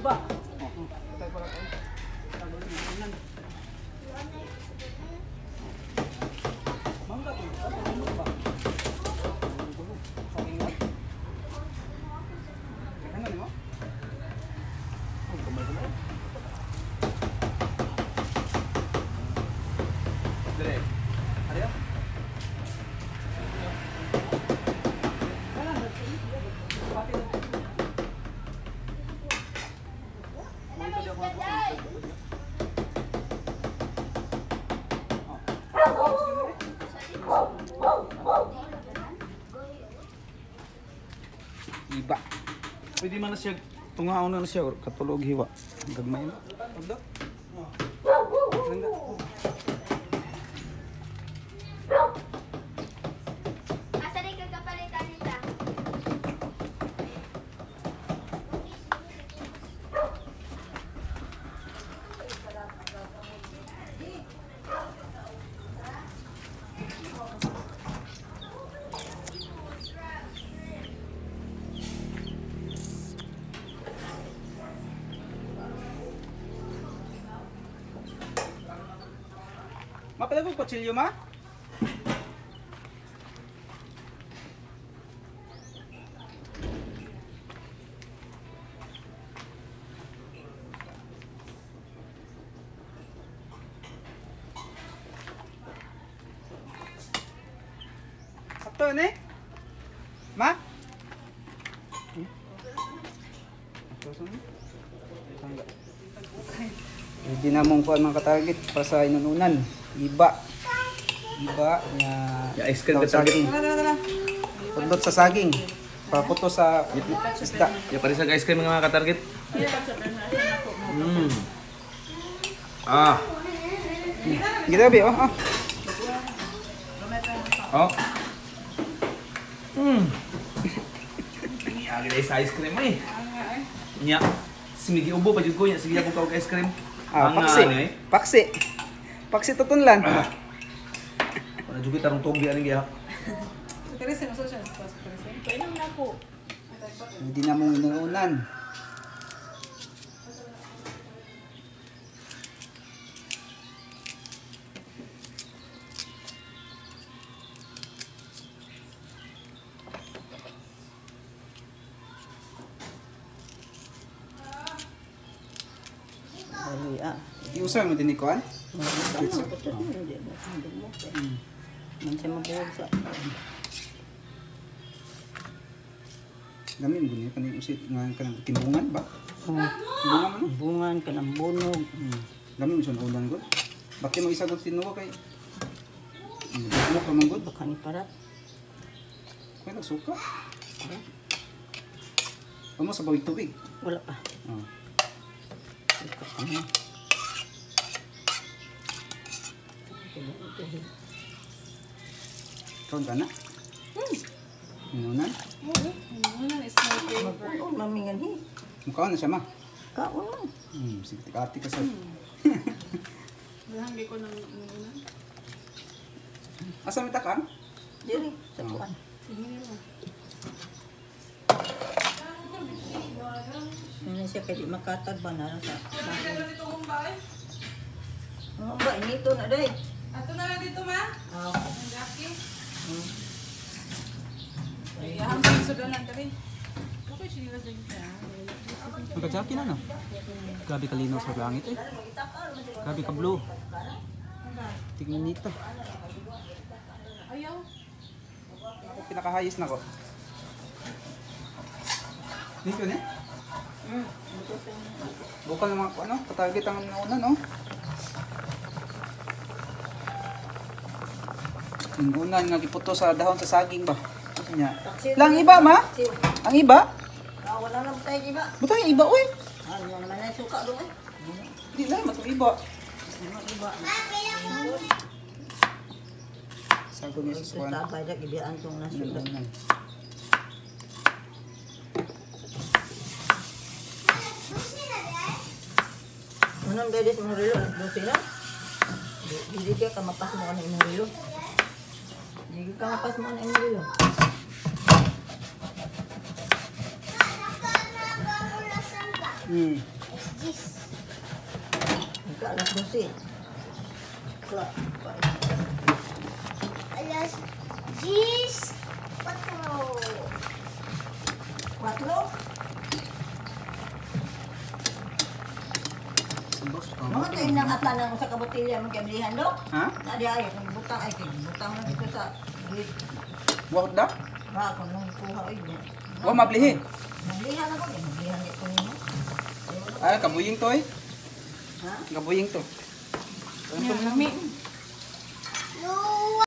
Iba. Oh, patay pala tayo. Mangga to. Ano ba? Ano mo? Oh, kamay. Dire. Ariyo? Iba. Pwede man na siya, tungaon na siya, katulog hiwa. Gagmay na. Pagda. Asa rin kagkapalitan nila? Mapalag ko kutsilyo, ma? Sakto ne? Ma? Hindi na mong kuan mga katarget para sa inununan. Iba. Iba nga Ya, ice cream daw katarget. saging. Pundot sa saging. Paputo sa isda. Ya pare sa ice cream mga katarget. Ah. Grabe oh. Oh. Oh. Tingin agad sa ice cream eh. Nya. Simigi ubo pa jud ko nya sige ako ka og ice cream. Ah, Ang, paksi. ano, eh. Paksi. Paksi tutunlan. Wala jud ko tarong tugbi aning giha. Hindi na mong inuunan. Dali ah. Iusa mo din ni kuan? Man siya mabuhog sa Dami mo gani kaning usit nga kanang timbungan ba? Timbungan man. No? Bungan kanang bunog. Dami mo siya ulan gud. Bakit mo isagot sinuwa kay mo ka man gud. Baka ni parat. Kay nagsuka. Amo sa bawig tubig. Wala pa. Oh. Suka pa na. Kaon ka na? Inunan? Inunan is my favorite. Magpuon mamingan hi. Mukhaon na siya ma. Kaon man. Sige ati ka sa. Nahanggi ko ng inunan. Asa mi takan? Diri sa kuan. Ano siya kay di makatag ba na sa Dito kong bahay. Ano ba inito na day? Ato na lang dito, ma. Ah. Ang laki. Ay, ahang sudan lang kami. Okay, sinilas din siya. Magkajaki na no. Grabe kalinaw sa langit eh. Grabe ka blue. Tingnan nito. Ayaw. Pinakahayos na ko. Dito ne? Bukal ng mga ano, katarget ang nauna no. Inunan nga giputo sa dahon sa saging ba. Nya. Lang iba ma? Ang iba? Ah, wala na tayo iba. Butang yung iba oy. Ah, ano naman na suka doon eh. Di na matong iba. Ano iba? Sago niya sa kuan. Tabay da gibiyaan tong nasuka. Inunan. Unang dede sa mga relo, dose na. Dili ka mapas mo na imong relo. Dili ka mapas mo na imong relo. Alas 10. Ika alas 12. Kla. Alas 10. 4. 4. Boss, Mga tayo nang ata ng sa kabotilya mong kablihan, dok. Ha? Na di ay, kung butang ay, kung butang na dito sa gate. Wa da? Ba, kung nung kuha ay. Wa mablihi. Mablihan ako, eh. Mablihan ito ninyo. Ay, kabuying to eh. Ha? Kabuying to. Nya, lami.